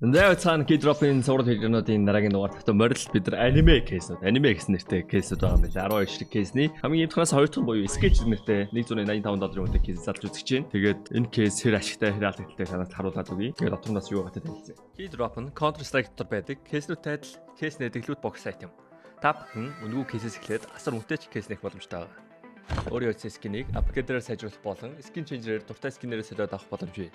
За, цаана Keydrop-ын сурал хэлнүүдийн дараагийн дугаар тавтай морил. Бид нар аниме case нүүд, аниме гэсэн нэртэй case үүд байгаа юм байна. 12 шиг case ний хамгийн эмтхнаас хоёр дахь нь буюу Sketch нэртэй 185 долларын үнэтэй case залж үзэж байна. Тэгээд энэ case хэр ашигтай, хэр алдагдaltaй танад харуулад өгье. Тэгээд дотроос юу байгаатай танилцъя. Keydrop нь Counter Strike дотор байдаг case нүүдтэй адил case нээдэг loot box сайт юм. Та бүхэн үнэгүй case ээс эхлээд асар үнэтэй ч case нээх боломжтой байгаа. Өөрийн утасны skin ийг upgrader ээр сайжруулах болон skin changer ээр дуртай skin ээрээ солиод авах боломж бий.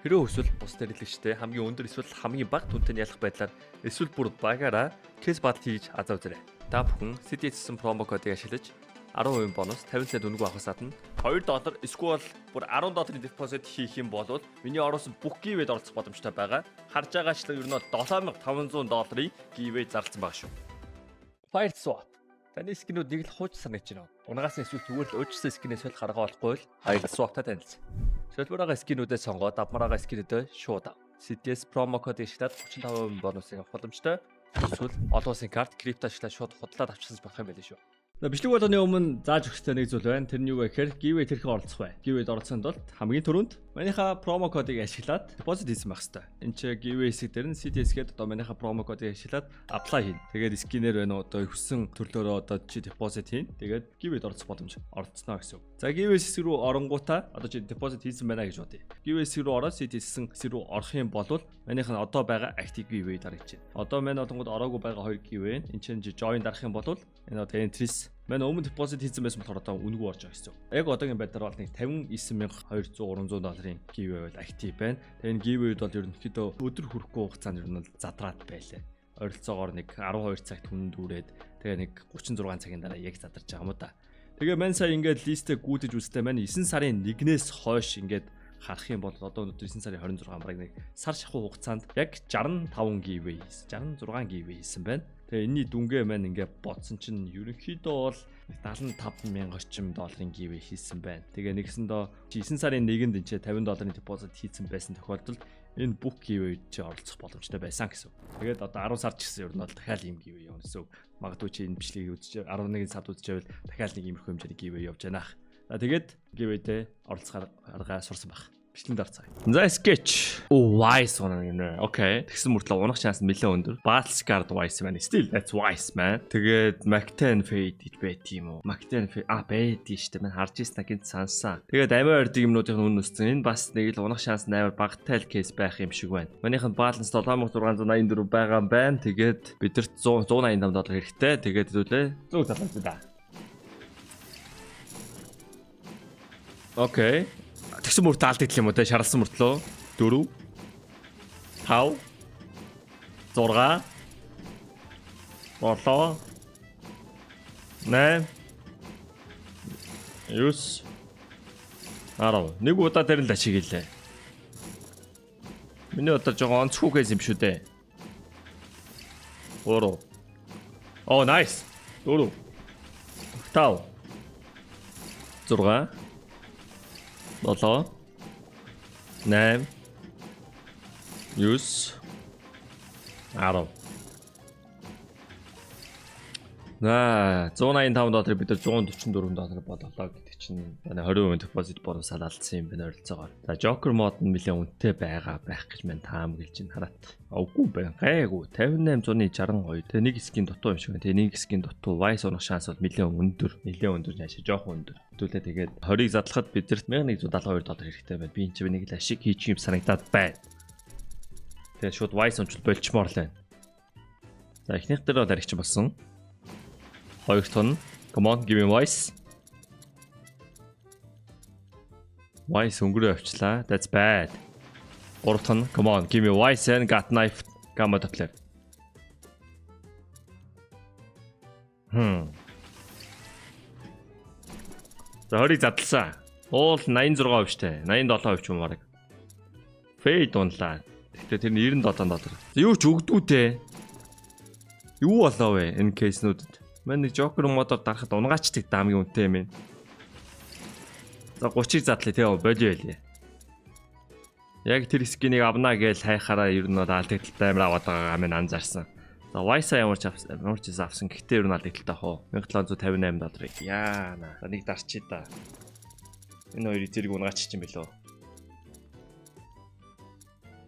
Хэрвээ хүсвэл бусад хэрэглэгчтэй хамгийн өндөр эсвэл хамгийн бага дүнтэй нь ялах байдлаар эсвэл бүр багаараа case battle хийж азаа үзээрэй. Та бүхэн CDS гэсэн promo кодыг ашиглаж 10% бонус, 50 цент үнэгүй авахаас гадна 2 доллар эсвэл бүр 10 долларын депозит хийх юм бол миний оруулсан бүх giveaway д оролцох боломжтой байгаа. Харж байгаачлан ер нь 7500 долларын giveaway зарласан байгаа шүү. Fire Swap. Таны skin үүд нэг л хууч санагдаж байна. Унгаас нь эсвэл зүгээр л өөрчлөсөн skin ээс солих арга болохгүй л Fire Swap-тай танилцсан. Солбороо skin үүдээ сонгоод авмараа skin үүдээ шууд ав. CDS promo код ашиглаад 35% бонусыг авах боломжтой. Эсвэл олон улсын карт, крипто ашиглаад шууд худлаад авчихсан болох юм байл шүү. Бичлэг болгоны өмнө зааж өгөх ёстой нэг зүйл байна. Тэр нь юу вэ гэхээр giveaway тэрхэн оролцох бай. Giveaway-д оролцохын тулд хамгийн түрүүнд манийха promo кодыг ашиглаад депозит хийсэн байх ёстой. Энд чи giveaway хэсэг дээр нь CDS гээд одоо манийха promo кодыг ашиглаад apply хийн. Тэгээд skin ээр байна уу, одоо хүссэн төрлөөрөө одоо чи депозит хийн. Тэгээд giveaway-д оролцох боломж оролцсноо гэсэн үг. За, giveaway хэсэг рүү оронгуудаа одоо чи депозит хийсэн байна гэж бодъё. Giveaway хэсэг рүү ороод CDS гэсэн хэсэг рүү орох юм бол манийх нь одоо байгаа active giveaway дарагдаж байна. Одоо манай болонгод ороогүй байгаа хоёр giveaway. Энд чинь join дарах юм бол энэ одоо entries. Манай өмнө депозит хийсэн байсан болохоор одоо үнэгүй орж байгаа гэсэн. Яг одоогийн байдлаар бол нэг 59,200 300 долларын giveaway бол active байна. Тэгээ энэ giveaway-д бол ерөнхийдөө өдөр хүрэхгүй хугацаанд ер нь бол задраад байлаа. Ойролцоогоор нэг 12 цагт хүн дүүрээд, тэгээ нэг 36 цагийн дараа яг задарч байгаа юм уу та. Тэгээ мань сая ингээд list ээ гүйдэж үзтээ, маань 9 сарын 1-ээс хойш ингээд харах юм бол одоо өнөөдөр 9 сарын 26, бараг нэг сар шахуу хугацаанд яг 65 giveaway хийсэн. 66 giveaway хийсэн байна. Тэгээ энэний дүнгээ маань ингээ бодсон чинь ерөнхийдөө бол 75 мянга орчим долларын giveaway хийсэн байна. Тэгээ нэгсэндөө 9 сарын 1-нд энэ 50 долларын депозит хийсэн байсан тохиолдолд энэ бүх giveaway чи оролцох боломжтой байсан гэсэн. Тэгээд одоо 10 сар ч гэсэн ер нь бол дахиад ийм giveaway явна гэсэн. Магадгүй чи энэ бичлэгийг үзэж 11 сард үзчихвэл дахиад нэг иймэрхүү хэмжээний giveaway явж байна. За, тэгээд giveaway-д оролцох арга сурсан байх. Бичлэгэнд орцгаая. За, Sketch. Оо, Wise унаа гэнэ. Okay. Тэгсэн мөртлөө унах шанс нэлээд өндөр. Battle-Scarred Wise маань. Still that's Wise, man. Тэгээд MAC-10 Fade гэж байт юм уу? MAC-10 Fade а байд шүү дээ. Мэн харж ирсэн гинт сансан. Тэгээд амиа ордог юмнуудын үнэ өссөн. Энэ бас нэг л унах шанс амар багатай л case байх юм шиг байна. Манийх нь баланс 7684 байгаа юм байна. Тэгээд бидэрт 100 185 доллар хэрэгтэй. Тэгээд зүйлээ зүг талаас да. Okay. Тэгсэн мөртөө алдагдал юм уу те, шарлсан мөртлөө 4 5 6 7 8 9 10. Нэг удаа дээр л ашиг хийлээ. Миний одоо жоохон онцгүй case юм шүү дээ. 3. Oh, nice. 4 5 6 7 8 9 10. За, 185 доллар бид нар 144 доллар болголоо гэдэг чинь манай 20% депозит бонусаар алдсан юм байна ойролцоогоор. За, Joker mode нь нэлээд үнэтэй байгаа байх гэж мань таамаглаж байна, хараат. Үгүй байна. Гайгүй 5862. Тэгээ нэг skin дутуу юм шиг байна. Тэгээ нэг skin дутуу, Wise унах шанс бол нэлээд өндөр. Нэлээд өндөр, наашаа жоохон өндөр. Хэвтүүлээ тэгээд 20-ыг задлахад бидэрт 1172 доллар хэрэгтэй байна. Би энэ чинь нэг л ашиг хийчих юм санагдаад байна. Тэгээ шууд Wise унчвал болчмоор л байна. За, эхнийх дээр бол аригч болсон. Хоёр тон. Come on, give me Wise. Wise өнгөрөө авчлаа. That's bad. Гурав тон. Come on, give me Wise and gut knife gamma doppler. За, 20-ыг задлсан. Уул 86% штэ. 87% ч юм уу бараг. Fade унлаа. Гэхдээ тэр нь 97 доллар. Юу ч өгдүү те. Юу болоо вэ энэ case нүүдэд? Мань нэг Joker mode оор дарахад унгаачдаг даамгийн үнэтэй юм байна. За, 30-ыг задлаа тий, болио байлээ. Яг тэр skin ийг авнаа гэж хайхаараа ер нь бол алдагдaltaй амар аваад байгаа юм анзаарсан. За, Wise ямар ч авсан, ямар ч юмсан авсан. Гэхдээ ер нь алдагдaltaй хоо. 1758 долларыг. Яана. За, нэг дарчий да. Энэ хоёрыг зэрэг унгаачих юм бэлөө.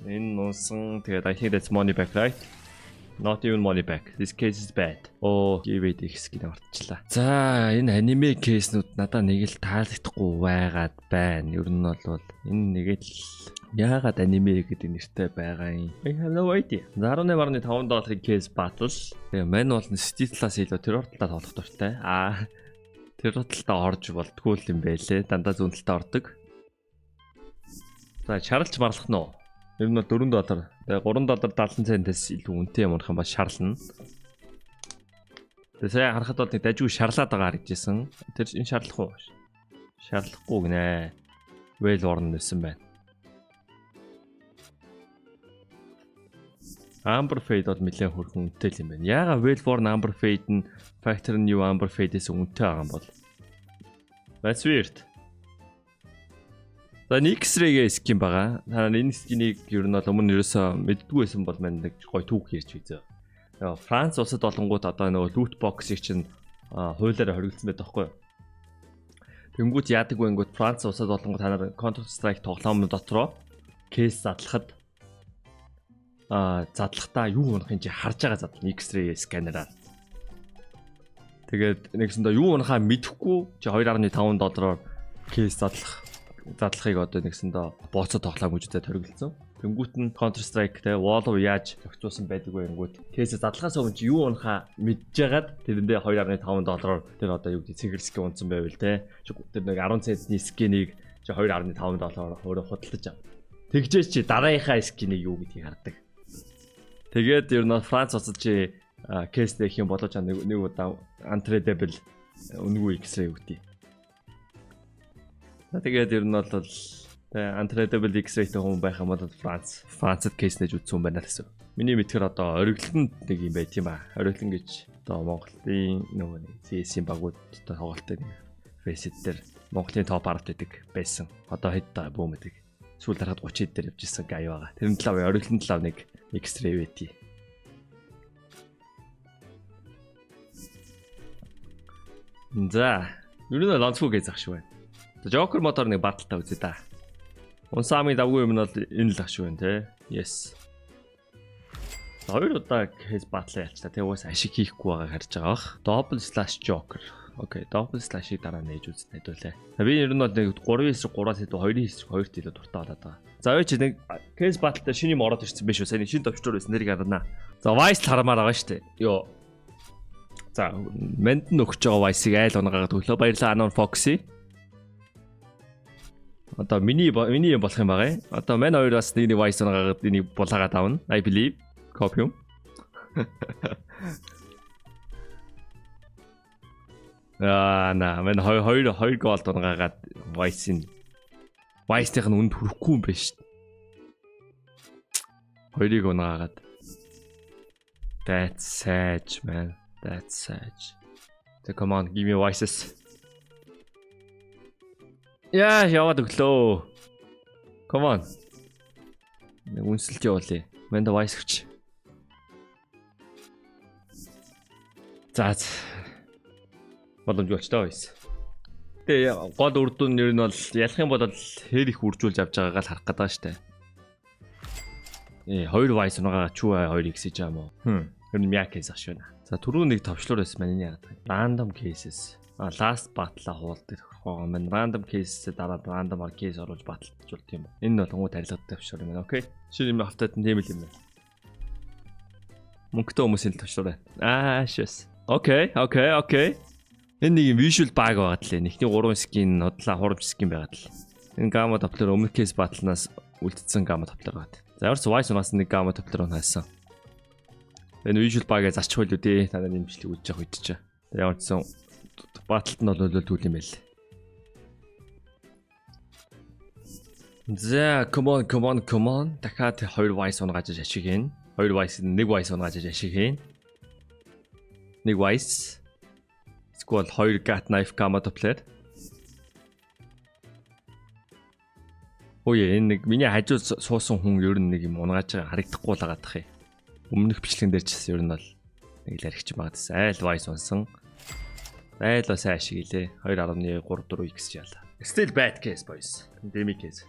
Энэ унсан. Тэгээд I think that's money back, right? Not even money back. This case is bad. Оо, give it X гэнэ мартчихлаа. За, энэ аниме case нүүд надаа нэг л таалагдахгүй байгаад байна. Ер нь бол энэ нэг л яагаад аниме гэдэг нэртэй байгаа юм? I have no idea. 18.5 долларын case battle. Тэгээ мань бол City талаас илүү террор талаа тоглох дуртай. Аа, террор талдаа орж болдгоо юм байлээ. Дандаа зүүн талдаа ордог. За, шарлж марлах нь уу? Ер нь бол 4 доллар. Тэгээ 3 доллар 70 центээс илүү үнэтэй юм унах юм ба шарлна. Тэгээ сая харахад бол нэг дажгүй шарлаад байгаа харагдажсэн. Тэр энэ шарлах уу? Шарлахгүй гинэ. Well worn нэсэн байна. Amber Fade бол нэлээд хөрхөн үнэтэй л юм байна. Яагаад Well Worn Amber Fade нь Factory New Amber Fade-ээс үнэтэй байгаа юм бол? That's weird. За, нэг X-ray-гээ skin байгаа. Та энэ skin-ийг ер нь бол өмнө ерөөсөө мэддгүй байсан бол мань нэг гоё түүх ярьж үзье. Франц улсад болонгууд одоо нөгөө loot box-ыг чинь хуулиараа хоригдсан байдаг байхгүй юу? Тэнгүүд яадаг вэ гингүүд Франц улсад болонгууд та нар Counter Strike тоглоом дотроо case задлахад задлахдаа юу унахын чи харж байгаа задлана X-ray сканераар. Тэгээд нэгсэндээ юу унахаа мэдэхгүй чи 2.5 доллараар case задлахыг одоо нэгсэндээ бооцоо тоглоом гэж үзээд хоригдсон. Тэнгүүт нь Counter Strike те Valve яаж зохицуулсан байдаг вэ гингүүт case задлахаас өмнө чи юу унахаа мэдж байгаад тэрэндээ 2.5 доллараар тэр одоо юу гэдэг цэнхэр skin унсан байвал те тэр нэг 10 центний skin ийг чи 2.5 доллараар өөрөө худалдаж ав. Тэгжээж чи дараагийнхаа skin ийг юу гэдгийг хардаг. Тэгээд ер нь Франц улсад чи case нэх юм болоо нэг нэг удаа untradeable үнэгүй X-ray өгдөө. Тэгээд ер нь бол тэ untradeable X-ray-тэй хүн байх юм бол Францад case нэж үзсэн юм байна л гэсэн. Миний мэдхээр одоо ориглонд нэг юм байт юм аа. Ориглон гэж одоо Монголын нөгөө нэг CS-ийн багууд одоо тоглолттой нэг Faceit дээр Монголын топ 10 байдаг байсан. Одоо хэд даа бүүм гэдэг. Сүүл дарахад 30 хэд дээр явж исэн гай байгаа. Тэр нь талаа ориглон талаа нэг X-ray байт. За, ер нь онцгүй гэж зах шиг байна. Joker мотор нэг баталтай үзье та. Унсан амын давгүй юм нь бол энэ л ах шиг байна те. Yes. Хоёр удаа case battle ялчлаа. Тэг уус ашиг хийхгүй байгааг харж байгаа бах. Double slash Joker. Окей, double slash-ыг дараа нээж үзнэ хэдүүлээ. Би ер нь бол нэг 3 эсрэг 3-аас илүү 2 эсрэг 2-т илүү дуртай болоод байгаа. За, ой чи нэг case battle-тай шинэ юм ороод ирсэн биш үү? Сайн шинэ товчтор байсан нэрийг харна. За, Vice харамаар байгаа шүү дээ. Йоо. За, манд нь өгч байгаа Vice-ыг айл унгаагаад өглөө. Баярлалаа Anon Foxy. Одоо миний юм болох юм байгаа. Одоо мань хоёр бас нэг нэг Vice унгаагаад энийг булаагаад авна. I believe. Copium. Аа, на мань хоёр хоёр хоёр гол унгаагаад Vice-ийн Vice-ийнх нь үнд хүрэхгүй юм байна шүү дээ. Хоёрыг унгаагаад. That's sad, man. That's sad. So come on, give me Vices. Яа, яваад өглөө. Come on. Нэг үнсэлж явуулъя. Манда Vice өгч. За. Боломжгүй болчлоо Vice. Тэгээ гол үр дүн нь ер нь бол ялах юм бол хэр их үржүүлж авч байгаагаа л харах гэдэг байгаа штэ. Хоёр Vice унгаа чүү 2 X гэж юм уу? Ер нь Mia case ах шүү. За, түрүү нэг товчлуур байсан маань энэ яагаад. Random cases. А last battle-а хуулдаг тохирох байгаа маань. Random case-ээ дараа random case оруулж battle-ж болт юм. Энэ бол гоо тарилгатай товчлуур юм байна. Окей. Шинэ юм автаад нь тийм л юм байна. Мөнгөтэй хүмүүсийн л товчлуур байна. Аа, шээс. Окей. Энэ нэг юм visual bug байгаа тлээ. Эхний 3 skin удлаа хурамч skin байгаа тал. Энэ gamma doppler өмнөх case battle-наас үлдсэн gamma doppler байгаа. За, ямар ч Vice унаас нэг gamma doppler унаасан. Энэ visual bug-а зарчих байлуу дээ. Та нарын имжлэг үзэж явах үед чи. Ямар ч сан баталт нь бол нөлөөлдөг юм байл. За, come on, come on, come on. Дахиад 2 Vice унгааж ашиг хийн. 2 Vice, 1 Vice унгааж ашиг хийн. 1 Vice. Эсвэл 2 Gut Knife Gamma Doppler. Ой, энэ нэг миний хажуу суусан хүн ер нь нэг юм унгааж байгаа харагдахгүй л байгаа тах юм. Өмнөх бичлэгэн дээр ч гэсэн ер нь бол нэг л архич магадсан. Айл Vice унсан. Айл бас ашиг илээ. 2.34 X ялаа. Still bad case, boys. Demi case.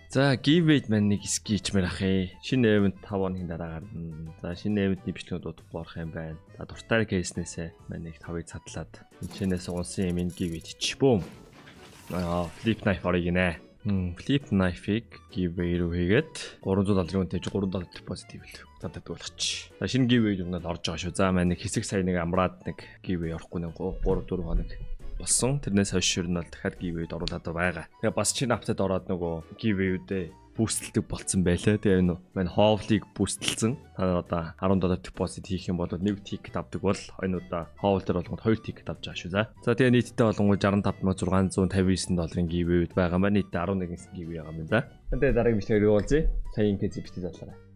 За, giveaway маань нэг ski ичмээр ах ээ. Шинэ event 5 хоногийн дараа гарна. За, шинэ event-ний бичлэгүүд удахгүй орох юм байна. За, дуртай case нээсээ маань нэг 5-ыг цадлаад энэ унсан юм, энэ giveaway чи. Бүүм. Аа, flip knife орё гинэ. Flip knife-ыг giveaway рүү хийгээд 300 долларын үнэтэй 3 доллар депозит хийвэл заддаг болгоч. За, шинэ giveaway юм нь орж байгаа шүү. За, маань нэг хэсэг сая нэг амраад нэг giveaway орохгүй нэг 3 4 хоног болсон. Тэрнээс хойш ер нь бол дахиад giveaway-д оруулаад байгаа. Тэгээ бас шинэ update ороод нөгөө giveaway-үүдээ boost элдэг болцсон байлаа. Тэгээ энэ маань Howl-ыг boost элсэн. Та нар одоо 10 доллар депозит хийх юм бол нэг ticket авдаг бол энэ удаа Howl дээр болгонд 2 ticket авч байгаа шүү. За. За, тэгээ нийтдээ болонгууд 65,659 долларын giveaway байгаа маань, нийтдээ 11 giveaway байгаа юм. За. Тэгээ дараагийн бичлэгээр уулзъя. Сая ингэ GPT задлаарай.